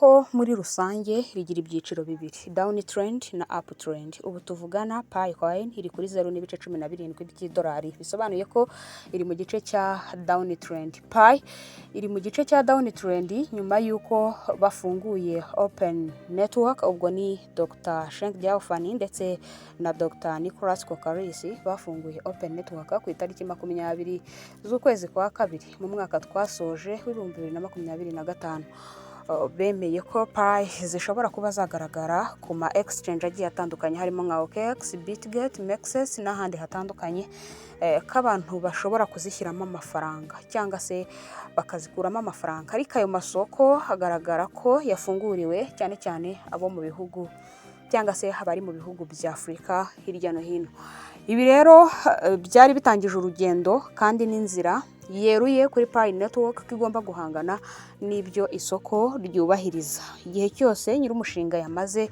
Isoko muri rusange rigira ibyiciro bibiri, down trend na up trend. Ubu tuvugana Pi coin iri kuri 0.17 by'idolari, bisobanuye ko iri mu gice cya down trend. Pi iri mu gice cya down trend nyuma y'uko bafunguye open network. Ubwo ni Dr Chengdiao Fan ndetse na Dr Nicolas Kokkalis bafunguye open network ku itariki 20 z'ukwezi kwa kabiri mu mwaka twasoje w'2025. Bemeye ko Pi zishobora kuba zagaragara ku ma exchange agiye atandukanye, harimo nka OKX, Bitget, MEXC n'ahandi hatandukanye, ko abantu bashobora kuzishyiramo amafaranga cyangwa se bakazikuramo amafaranga. Ariko ayo masoko hagaragara ko yafunguriwe cyane cyane abo mu bihugu cyangwa se abari mu bihugu bya Afurika hirya no hino. Ibi rero byari bitangije urugendo kandi n'inzira yeruye kuri Pi Network ko igomba guhangana n'ibyo isoko ryubahiriza. Igihe cyose nyir'umushinga yamaze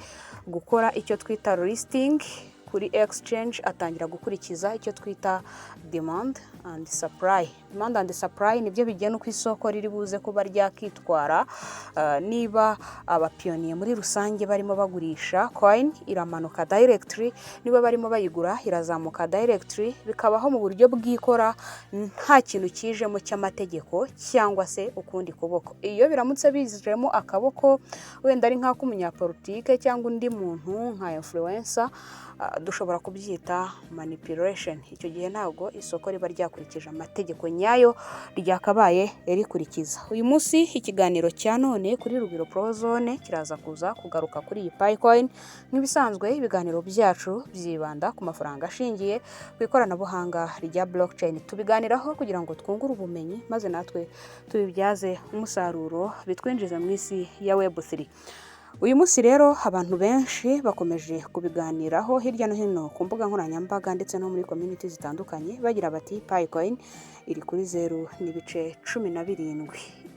gukora icyo twita listing kuri exchange, atangira gukurikiza icyo twita demand and supply. Demand and supply nibyo bigena uko isoko riri buze kuba ryakitwara. Niba abapioneer muri rusange barimo bagurisha coin, iramanuka directly; niba barimo bayigura, irazamuka directly. Bikabaho mu buryo bwikora, nta kintu kijemo cy'amategeko cyangwa se ukundi kuboko. Iyo biramutse bijemo akaboko, wenda ari nk'ak'umunyapolitike cyangwa undi muntu nka influencer, dushobora kubyita manipulation. Icyo gihe ntabwo isoko riba ryakurikije amategeko nyayo ryakabaye rikurikiza. Uyu munsi ikiganiro cya none kuri Rugwiro Prozone kiraza kuza kugaruka kuri iyi Pi coin. Nk'ibisanzwe, ibiganiro byacu byibanda ku mafaranga ashingiye ku ikoranabuhanga rya blockchain. Tubiganiraho kugira ngo twungure ubumenyi, maze natwe tubibyaze umusaruro, bitwinjiza mu isi ya Web3. Uyu munsi rero abantu benshi bakomeje kubiganiraho hirya no hino ku mbuga nkoranyambaga ndetse no muri community zitandukanye, bagira bati: "Pi coin iri kuri 0.17,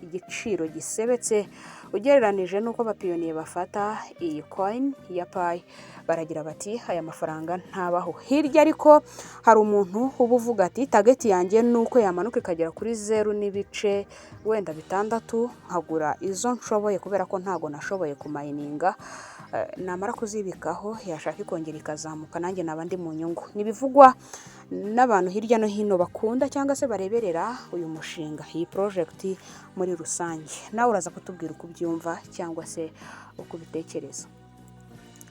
igiciro gisebetse ugereranije n'uko abapioneer bafata iyi coin ya Pi." Baragira bati: "Aya mafaranga ntabaho." Hirya ariko hari umuntu uba uvuga ati: "Target yanjye ni uko yamanuka ikagera kuri zeru n'ibice wenda bitandatu, nkagura izo nshoboye, kubera ko ntago nashoboye kumininga. Namara kuzibikaho, yashaka ikongera ikazamuka, nanjye naba ndi mu nyungu." Ni ibivugwa n'abantu hirya no hino bakunda cyangwa se bareberera uyu mushinga, iyi project muri rusange. Nawe uraza kutubwira uko ubyumva cyangwa se uko ubitekereza.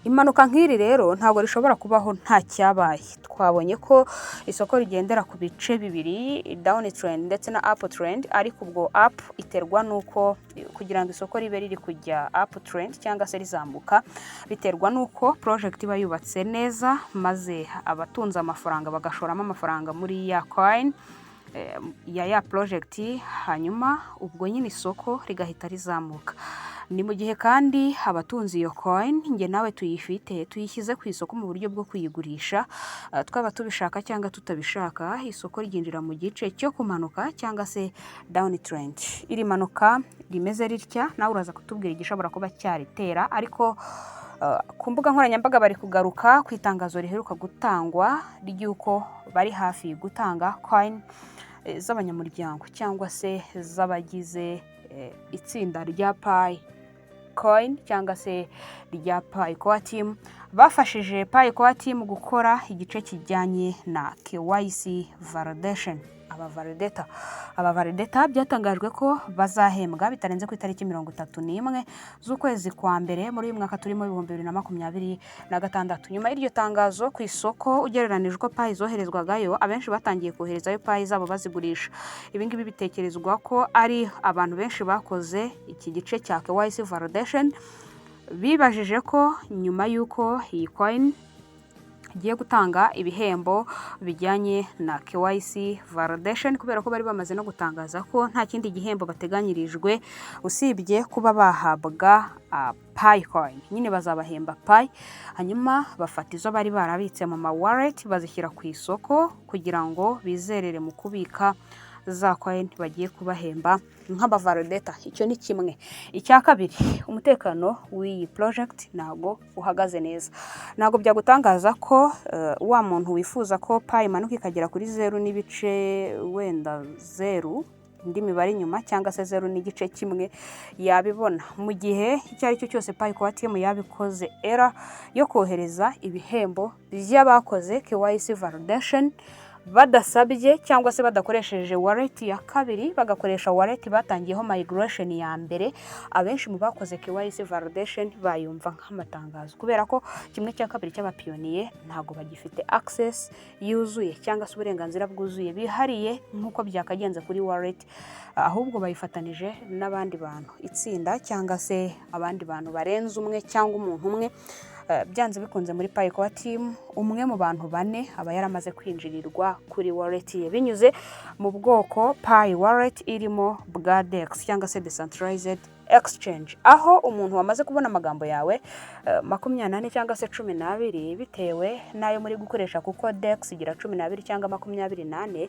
Impanuka nk'iri rero ntabwo rishobora kubaho nta cyabaye. Twabonye ko isoko rigendera ku bice bibiri, down trend ndetse na up trend. Ariko ubwo up iterwa n'uko, kugira ngo isoko ribe riri kujya up trend cyangwa se rizamuka, biterwa n'uko project iba yubatse neza, maze abatunze amafaranga bagashoramo amafaranga muri ya coin ya project, hanyuma ubwo nyine isoko rigahita rizamuka. Ni mu gihe kandi abatunze iyo coin, njye nawe tuyifite, tuyishyize ku isoko mu buryo bwo kuyigurisha, twaba tubishaka cyangwa tutabishaka, isoko ryinjira mu gice cyo kumanuka cyangwa se down trend. Iri manuka rimeze ritya, nawe uraza kutubwira igishobora kuba cyaritera. Ariko ku mbuga nkoranyambaga bari kugaruka ku itangazo riheruka gutangwa ry'uko bari hafi gutanga coin z'abanyamuryango cyangwa se z'abagize itsinda rya Pi coin cyangwa se rya Pi Core Team, bafashije Pi Core Team gukora igice kijyanye na KYC validation. Aba validator byatangajwe ko bazahembwa bitarenze ku itariki 31 z'ukwezi kwa mbere muri uyu mwaka turimo, 2026. Nyuma y'iryo tangazo, ku isoko ugereranije uko Pi zoherezwagayo, abenshi batangiye koherezayo Pi zabo bazigurisha. Ibi ngibi bitekerezwa ko ari abantu benshi bakoze iki gice cya KYC validation bibajije ko nyuma y'uko iyi coin igiye gutanga ibihembo bijyanye na KYC validation, kubera ko bari bamaze no gutangaza ko nta kindi gihembo bateganyirijwe usibye kuba bahabwa Pi coin, nyine bazabahemba Pi. Hanyuma bafata izo bari barabitse mu ma wallet bazishyira ku isoko kugira ngo bizerere mu kubika za coin bagiye kubahemba nk'abavalidator. Icyo ni kimwe. Icya kabiri, umutekano w'iyi project ntabwo uhagaze neza. Ntabwo byagutangaza ko wa muntu wifuza ko Pi imanuka ikagera kuri zeru n'ibice wenda zeru Indi mibare inyuma cyangwa se 0.1 yabibona. Mu gihe icyo ari cyo cyose Pi Core Team yabikoze era yo kohereza ibihembo by'abakoze KYC validation badasabye cyangwa se badakoresheje wallet ya kabiri, bagakoresha wallet batangiyeho migration ya mbere, abenshi mu bakoze KYC validation bayumva nk'amatangazo, kubera ko kimwe cya kabiri cy'abapioneer ntabwo bagifite access yuzuye cyangwa se uburenganzira bwuzuye bihariye nk'uko byakagenze kuri wallet, ahubwo bayifatanije n'abandi bantu, itsinda cyangwa se abandi bantu barenze umwe cyangwa umuntu umwe. Byanze bikunze muri Pi Core Team umwe mu bantu bane aba yaramaze kwinjirirwa kuri wallet ye binyuze mu bwoko Pi wallet irimo bwa DEX cyangwa se decentralized exchange, aho umuntu wamaze kubona amagambo yawe 24 cyangwa se 12 bitewe n'ayo muri gukoresha, kuko DEX igira 12 cyangwa 24,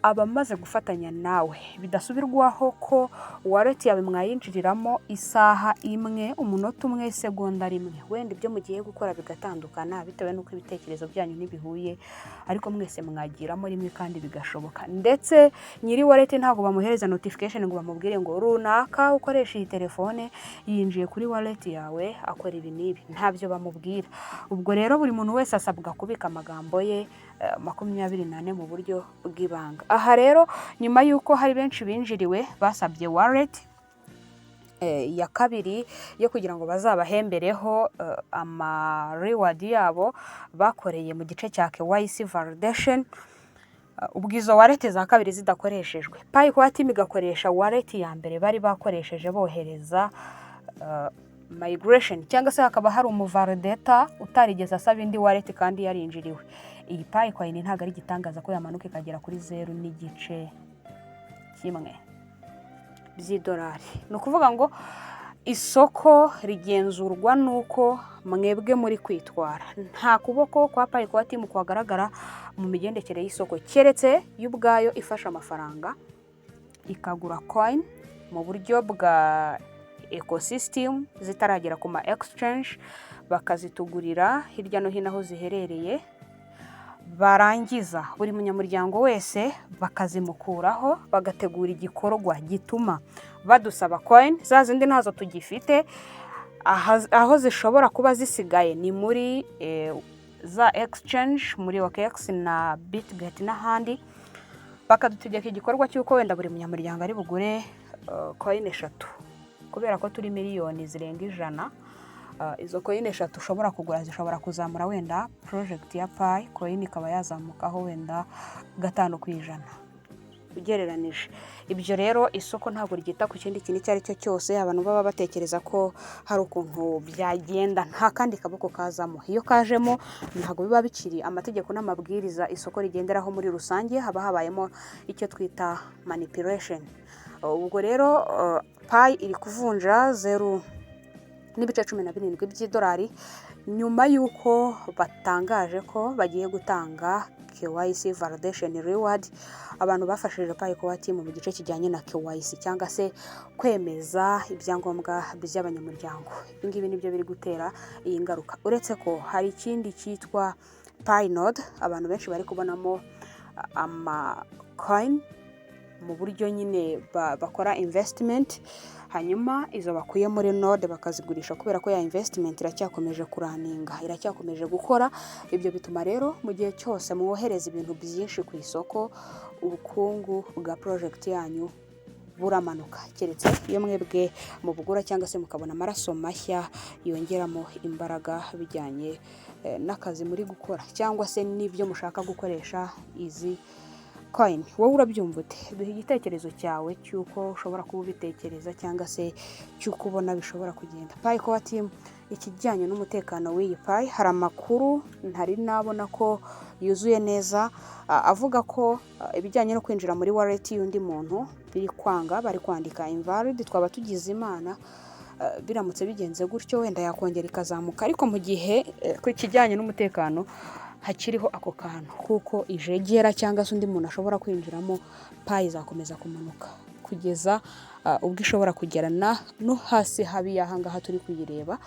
aba amaze gufatanya nawe bidasubirwaho ko wallet yawe mwayinjiriramo isaha imwe, umunota umwe, isegonda rimwe. Wenda ibyo mugiye gukora bigatandukana bitewe n'uko ibitekerezo byanyu ntibihuye, ariko mwese mwagiramo rimwe kandi bigashoboka. Ndetse nyiri wallet ntabwo bamuhereza notification ngo bamubwire ngo runaka ukoresha iyi telefone yinjiye kuri wallet yawe akora ibi n'ibi, ntabyo bamubwira. Ubwo rero buri muntu wese asabwa kubika amagambo ye 24 mu buryo bw'ibanga. Aha rero, nyuma y'uko hari benshi binjiriwe basabye wallet ya kabiri yo kugira ngo bazabahembereho ama reward yabo bakoreye mu gice cya KYC validation, ubwo izo wallet za kabiri zidakoreshejwe, Pi Core Team igakoresha wallet ya mbere bari bakoresheje bohereza migration, cyangwa se hakaba hari umuvalidator utarigeze asaba indi wallet kandi yarinjiriwe, iyi Pi coin ntabwo ari igitangaza ko yamanuka ikagera kuri 0.1 by'idolari. Ni ukuvuga ngo isoko rigenzurwa n'uko mwebwe muri kwitwara. Nta kuboko kwa Pi Core Team kuhagaragara mu migendekere y'isoko, keretse yo ubwayo ifashe amafaranga ikagura coin mu buryo bwa ecosystem zitaragera ku ma exchange, bakazitugurira hirya no hino aho ziherereye, barangiza buri munyamuryango wese bakazimukuraho, bagategura igikorwa gituma badusaba coin za zindi ntazo tugifite. Aho zishobora kuba zisigaye ni muri za exchange, muri OKX na Bitget n'ahandi, bakadutegeka igikorwa cy'uko wenda buri munyamuryango ari bugure coin eshatu. Kubera ko turi miliyoni zirenga 100, izo coin eshatu ushobora kugura zishobora kuzamura wenda project ya Pi coin ikaba yazamukaho wenda 5% ugereranije. Ibyo rero isoko ntabwo ryita ku kindi kintu icyo ari cyo cyose. Abantu baba batekereza ko hari ukuntu byagenda, nta kandi kaboko kazamo. Iyo kajemo ntabwo biba bikiri amategeko n'amabwiriza isoko rigenderaho muri rusange, haba habayemo icyo twita manipulation. Ubwo rero Pi iri kuvunja 0.17 by'idolari nyuma y'uko batangaje ko bagiye gutanga KYC validation reward, abantu bafashije Pi Core Team mu gice kijyanye na KYC cyangwa se kwemeza ibyangombwa by'abanyamuryango. Ibi ngibi nibyo biri gutera iyi ngaruka, uretse ko hari ikindi cyitwa Pi Node abantu benshi bari kubonamo ama coin mu buryo nyine bakora investment, hanyuma izo bakuye muri node bakazigurisha, kubera ko ya investment iracyakomeje kurunninga, iracyakomeje gukora. Ibyo bituma rero mu gihe cyose mwohereza ibintu byinshi ku isoko, ubukungu bwa project yanyu buramanuka, keretse iyo mwebwe mubugura cyangwa se mukabona amaraso mashya yongeramo imbaraga bijyanye n'akazi muri gukora cyangwa se n'ibyo mushaka gukoresha izi coin. Wowe urabyumva ute? Duhe igitekerezo cyawe cy'uko ushobora kuba ubitekereza cyangwa se cy'uko ubona bishobora kugenda. Pi Core Team, ikijyanye n'umutekano w'iyi Pi, hari amakuru ntari nabona ko yuzuye neza avuga ko ibijyanye no kwinjira muri wallet y'undi muntu biri kwanga, bari kwandika invalid. Twaba tugize Imana biramutse bigenze gutyo, wenda yakongera ikazamuka, ariko mu gihe ku kijyanye n'umutekano hakiriho ako kantu kuko ijegera cyangwa se undi muntu ashobora kwinjiramo, Pi izakomeza kumanuka kugeza ubwo ishobora kugera no hasi habi y'aha ngaha turi kuyireba.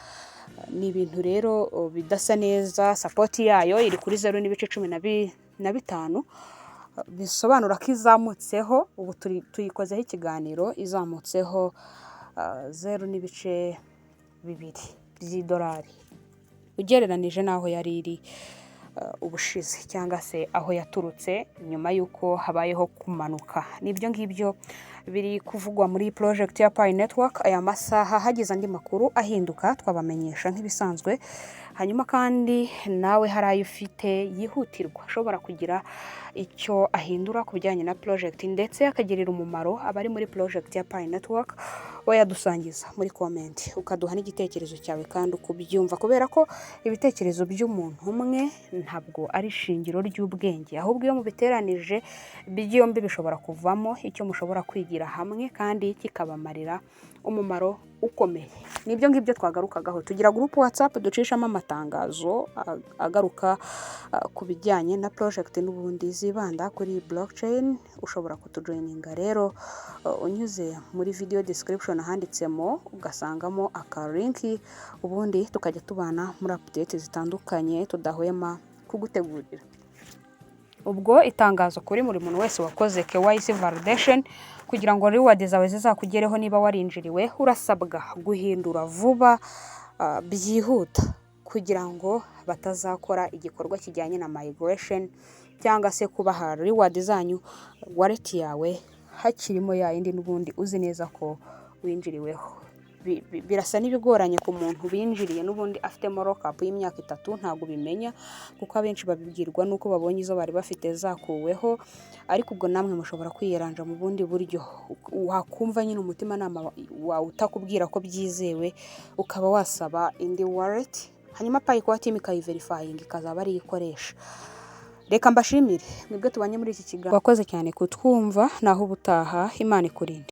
Ni ibintu rero bidasa neza. Support yayo iri kuri 0.15. Bisobanura ko izamutseho, ubu tuyikozeho ikiganiro izamutseho 0.2 by'idolari ugereranije n'aho yari iri ubushize cyangwa se aho yaturutse nyuma y'uko habayeho kumanuka. Nibyo ngibyo biri kuvugwa muri project ya Pi Network aya masaha. Hagize andi makuru ahinduka, twabamenyesha nk'ibisanzwe. Hanyuma kandi nawe hari ayo ufite yihutirwa ashobora kugira icyo ahindura ku bijyanye na project, ndetse akagirira umumaro abari muri project ya Pi Network, wayadusangiza muri comment, ukaduha n'igitekerezo cyawe kandi uko ubyumva, kubera ko ibitekerezo by'umuntu umwe ntabwo ari ishingiro ry'ubwenge, ahubwo iyo mubiteranije byombi bishobora kuvamo icyo mushobora kwigira hamwe kandi kikabamarira umumaro ukomeye. Nibyo ngibyo twagarukagaho. Tugira group WhatsApp ducishamo amatangazo agaruka ku bijyanye na project n'ubundi zibanda kuri blockchain. Ushobora kutujoininga rero unyuze muri video description ahanditsemo, ugasangamo akalink, ubundi tukajya tubana muri update zitandukanye tudahwema kugutegurira. Ubwo itangazo kuri buri muntu wese wakoze KYC validation: kugira ngo reward zawe zizakugereho, niba warinjiriwe, urasabwa guhindura vuba byihuta kugira ngo batazakora igikorwa kijyanye na migration cyangwa se kubaha reward zanyu wallet yawe hakirimo ya yindi n'ubundi uzi neza ko winjiriweho. Birasa n'ibigoranye ku muntu binjiriye n'ubundi afitemo lockup y'imyaka 3. Ntabwo ubimenya kuko abenshi babibwirwa n'uko babonye izo bari bafite zakuweho. Ariko ubwo namwe mushobora kwiyeranja mu bundi buryo, wakumva nyine umutimanama wawe utakubwira ko byizewe, ukaba wasaba indi wallet, hanyuma Pi Core Team ikayiverifyinga, ikazaba ariyo ikoresha. Reka mbashimire mwebwe tubanye muri iki kiganiro. Wakoze cyane kutwumva, naho ubutaha, Imana ikurinde.